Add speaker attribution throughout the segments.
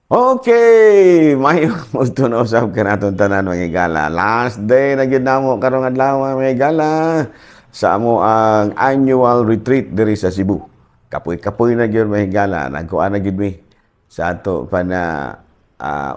Speaker 1: Okay, maayong udto na usab kanatong tanan, mga higala. Last day na gyud namo karong adlaw, mga higala, sa amo ang annual retreat diri sa Cebu. Kapoy-kapoy na gyud, mga higala, nagkuan na gyud mi sa ato pa na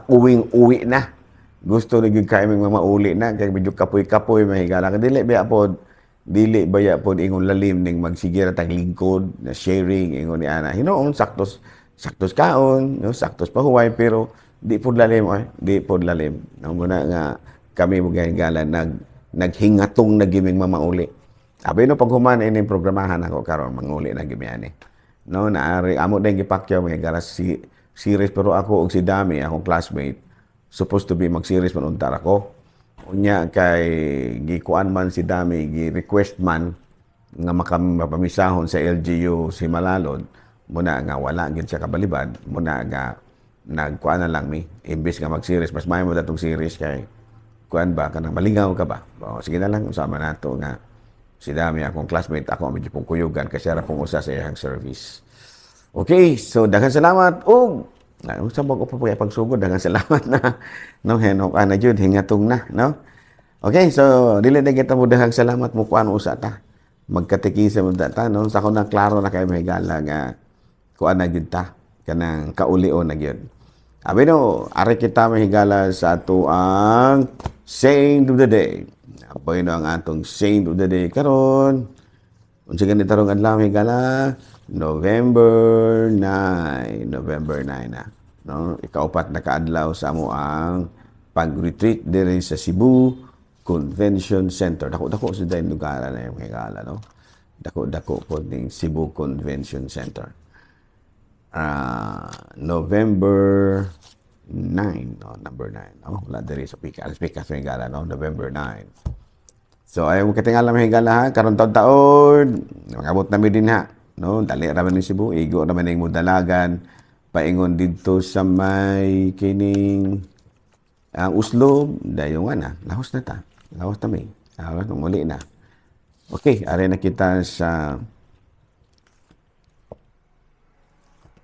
Speaker 1: uwing-uwi na. Gusto na gyud kay mga mauli na kay medyo kapoy-kapoy, mga higala. Kay dili baya pod ingon lalim ning magsige ra tag lingkod na sharing ingon ni ana. Hinuon saktos saktos kaon, no, saktos pahuway, pero di pod lalim oy, di pod lalim. No, muna nga kami, mga higala, naghingatong na giming mamauli. Abi no paghuman ini programahan ako karon, manguli na gimi ani. No, naari amo din gipakyaw, mga higala, si series, pero ako og si Dami, akong classmate, supposed to be mag-series man unta ako. Unya kay gikuan man si Dami, gi-request man nga makapamisahon sa LGU si Malalod, muna nga wala gid siya kabalibad, muna nga nagkuan na lang mi imbes nga mag-series. Mas maayo mo datong series kay kuan ba, kanang malingaw ka ba. O, sige na lang, usama nato nga si Dami, akong classmate, ako ang medyo pong kuyugan kasi ra pong usa sa iyang service. Okay, so daghan salamat og na unsa ba ko pa pagsugod, daghan salamat na, no. Henok ana jud, hingatong na, no. Okay, so dili na kita mo daghang salamat mo, kuan usa ta, magkatikisa mo ta, no. Sa ko na klaro na kay, mga higala, nga kuan na gyud ta, kanang kaulion na gyud. Abi no, ari kita, mga higala, sa ato ang saint of the day. Abi no, ang atong saint of the day karon, unsa gani tarong adlaw, mga higala? November 9. November 9 na, no, ikaupat na kaadlaw sa amo ang pag-retreat diri sa Cebu Convention Center. Dako-dako sa dahil lugar na yung, mga higala, no. Dako-dako po ning Cebu Convention Center. November 9, no, number 9, no? Wala diri sa pikas, pikas, mga higala, no? November 9. So ayaw mo katingala, mga higala, ha, karon taon-taon, mangabot na mi din ha, no? Dali ra man ni Cebu, igo ra man ning dalagan paingon didto sa may kining ang Oslo, dayon nga na, lahos na ta. Lahos na mi. Lahos na, muli na. Okay, ari na kita sa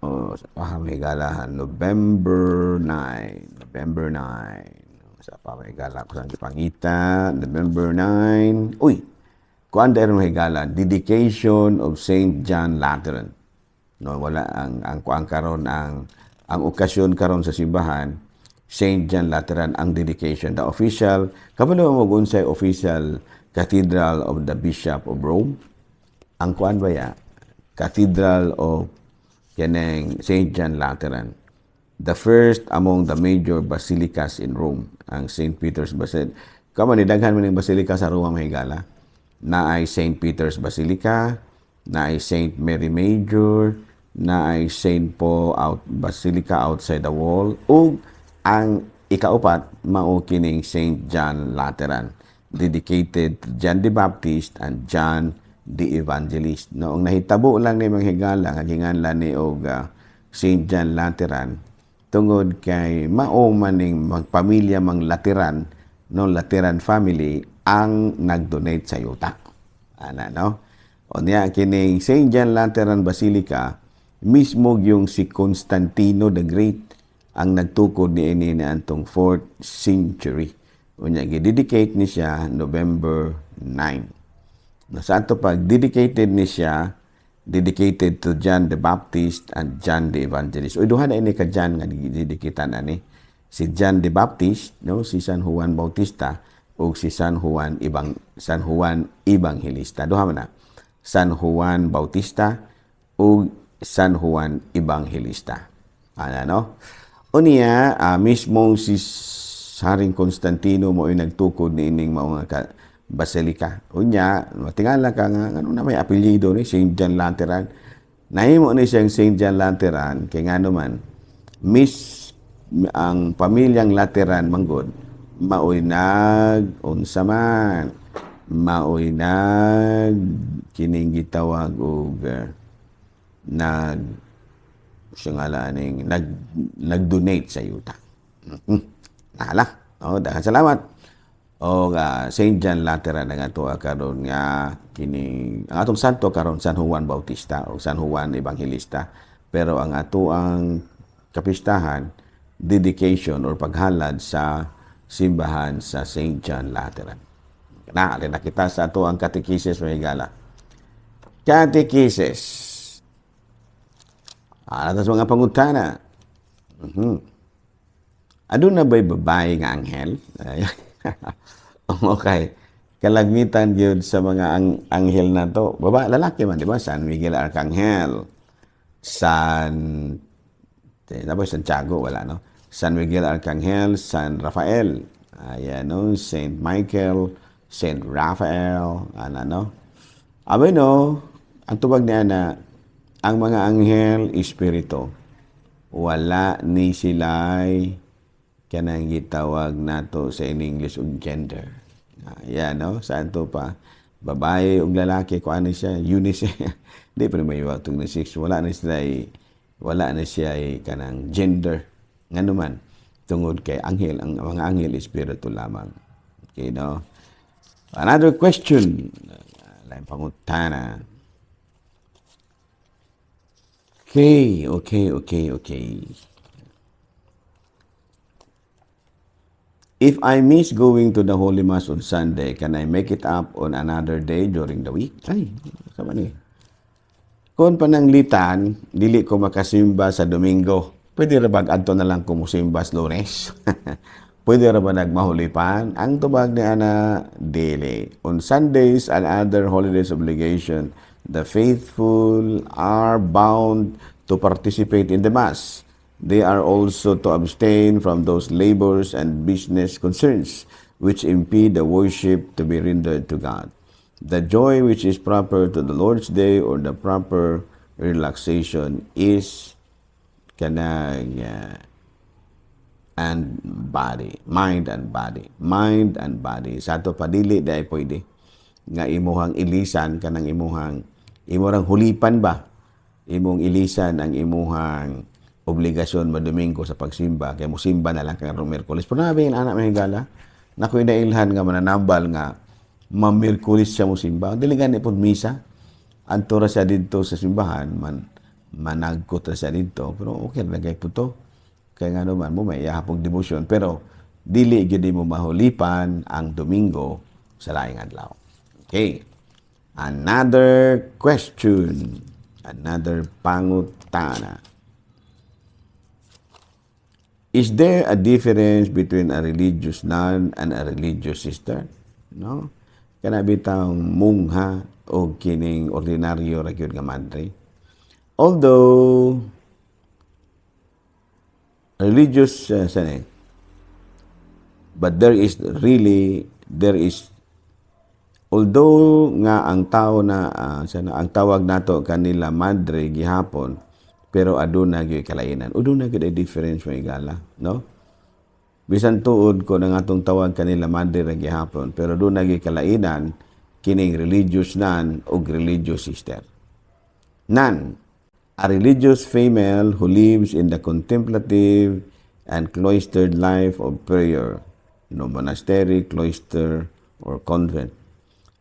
Speaker 1: oh, sa may galahan, November 9. November 9. Sa pa may gala ko sa pangita, November 9. Uy, kuan dahil, mga higala, dedication of Saint John Lateran. No, wala ang kuan karon, ang okasyon karon sa simbahan, Saint John Lateran ang dedication, the official. Kabalo mo unsay official cathedral of the Bishop of Rome? Ang kuan ba ya? Cathedral of kanang Saint John Lateran. The first among the major basilicas in Rome, ang St. Peter's Basilica. Kamo ni daghan man ning basilica sa Roma, mga higala. Naay St. Peter's Basilica, naay St. Mary Major, naay St. Paul out Basilica outside the wall, ug ang ikaupat mao kining St. John Lateran, dedicated to John the Baptist and John the Evangelist. No, ang nahitabo lang ni, mga higala, nga ginganlan ni og St. John Lateran tungod kay mao man ning magpamilya mang Lateran, no, Lateran family ang nag-donate sa yuta. Ana, no? O niya kining St. John Lateran Basilica mismo, yung si Constantino the Great ang nagtukod ni ini na antong 4th century. Unya gi-dedicate ni siya November 9. Na sa ato pag dedicated ni siya, dedicated to John the Baptist and John the Evangelist. Uy, duha na ini ka John nga dedikitan ani. Si John the Baptist, no, si San Juan Bautista ug si San Juan Evangelista. Duha man na. San Juan Bautista ug San Juan Evangelista. Ana, no? Unya, mismo si Haring Constantino mo ay nagtukod ni ining mao nga basilika. Unya, matingala ka nga ano na may apelyido ni Saint John Lateran. Nahimo ni siyang Saint John Lateran kay ngano man miss ang pamilyang Lateran manggod maoy nag unsa man, maoy nag kining gitawag og nag siya nga aning nag-donate sa yuta. Nahala. Oh, daghan salamat. O Saint John Lateran ang ato karon nga kini ang atong santo karon, San Juan Bautista o San Juan Evangelista. Pero ang ato ang kapistahan dedication or paghalad sa simbahan sa St. John Lateran. Na, na kita sa ato ang katekisis, mga higala. Katekisis. Ano sa mga pangutana? Aduna ba'y babae nga anghel? Okay. Kalagmitan gyud sa mga anghel na to. Baba, lalaki man, di ba? San Miguel Arcangel. San tapos Santiago, wala, no? San Miguel Arcangel, San Rafael. Ayan, no? Saint Michael, Saint Raphael, ano, no? Abay, no? Ang tubag niya na, ang mga anghel, espiritu. Wala ni sila'y kanang gitawag nato sa in English og gender. Ayan, no? Saan to pa? Babae ug lalaki, kung ano siya, unisex. Di pa naman yung unisex. Wala na siya kanang gender. Ngano man, tungod kay anghel, ang mga anghel espiritu lamang. Okay, no? Another question. Lain pangutana. Okay. If I miss going to the Holy Mass on Sunday, can I make it up on another day during the week? Ay, sama ni. Kung pananglitan, dili ko makasimba sa Domingo. Pwede ra bag adto na lang ko mosimba sa Lunes? Pwede ra ba nagmahulipan? Ang tubag ni ana, dili. On Sundays and other holidays obligation, the faithful are bound to participate in the Mass. They are also to abstain from those labors and business concerns which impede the worship to be rendered to God. The joy which is proper to the Lord's Day or the proper relaxation is kanang and body, mind and body, mind and body. Sa ato padili dai pwede nga imuhang ilisan kanang imuhang imorang hulipan ba, imong ilisan ang imuhang obligasyon mo Domingo sa pagsimba kay musimba na lang kang Miyerkules. Pero nabi anak, mga higala, nakoy nailhan nga mananambal nga ma-Miyerkules siya musimba. Dili gani pod misa. Adto ra siya didto sa simbahan man, managkot ra siya didto, pero okay ra kay puto. Kay ngano man mo may iyahapong devotion, pero dili gyud mo mahulipan ang Domingo sa laing adlaw. Okay. Another question. Another pangutana. Is there a difference between a religious nun and a religious sister? No? Kana bitang mungha o kining ordinaryo ra gyud nga madre. Although religious sana, but there is really there is although nga ang tao na sana ang tawag nato kanila madre gihapon, pero aduna gyud kalainan, aduna gyud difference, mga higala, no? Bisan tuod ko na atong tawag kanila madre ra gihapon, pero aduna gyud kalainan kining religious nun ug religious sister. Nun, a religious female who lives in the contemplative and cloistered life of prayer, no monastery, cloister or convent.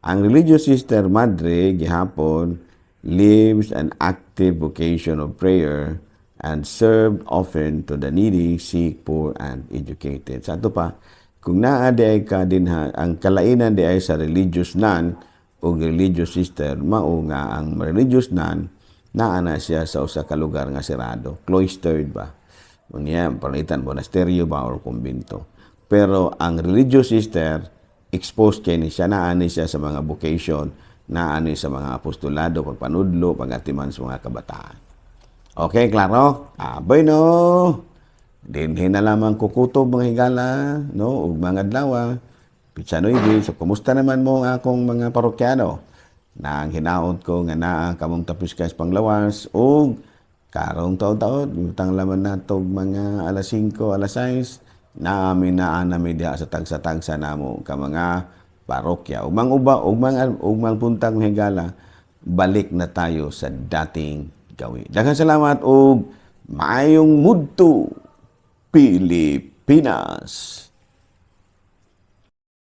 Speaker 1: Ang religious sister, madre gihapon, lives an active vocation of prayer and served often to the needy, sick, poor, and educated. Sa ato pa, kung naa di ay ka dinha, ang kalainan di ay sa religious nun o religious sister, mao nga ang religious nun, naa na siya sa usa ka lugar nga sirado, cloistered ba. Unya, palitan monasteryo ba or kumbinto. Pero ang religious sister, exposed kay ni siya, naa ni siya sa mga vocation, naa ni sa mga apostolado, pagpanudlo, pagatiman sa mga kabataan. Okay, klaro? Ah, bueno. Dinhi na lamang kukutob, mga higala, no? Ug mga adlaw, Pitsa 9. So, kumusta naman mo ang akong mga parokyano? Na ang hinaot ko nga naa kamong tapiskay panglawas ug karong taon-taon, butang laman natog mga alas 5, alas 6, naami naa nami diha sa tagsa-tagsa namo ka mga parokya. Ug mang uba, ug mang puntang higala, balik na tayo sa dating gawi. Daghang salamat ug maayong mudto, Pilipinas.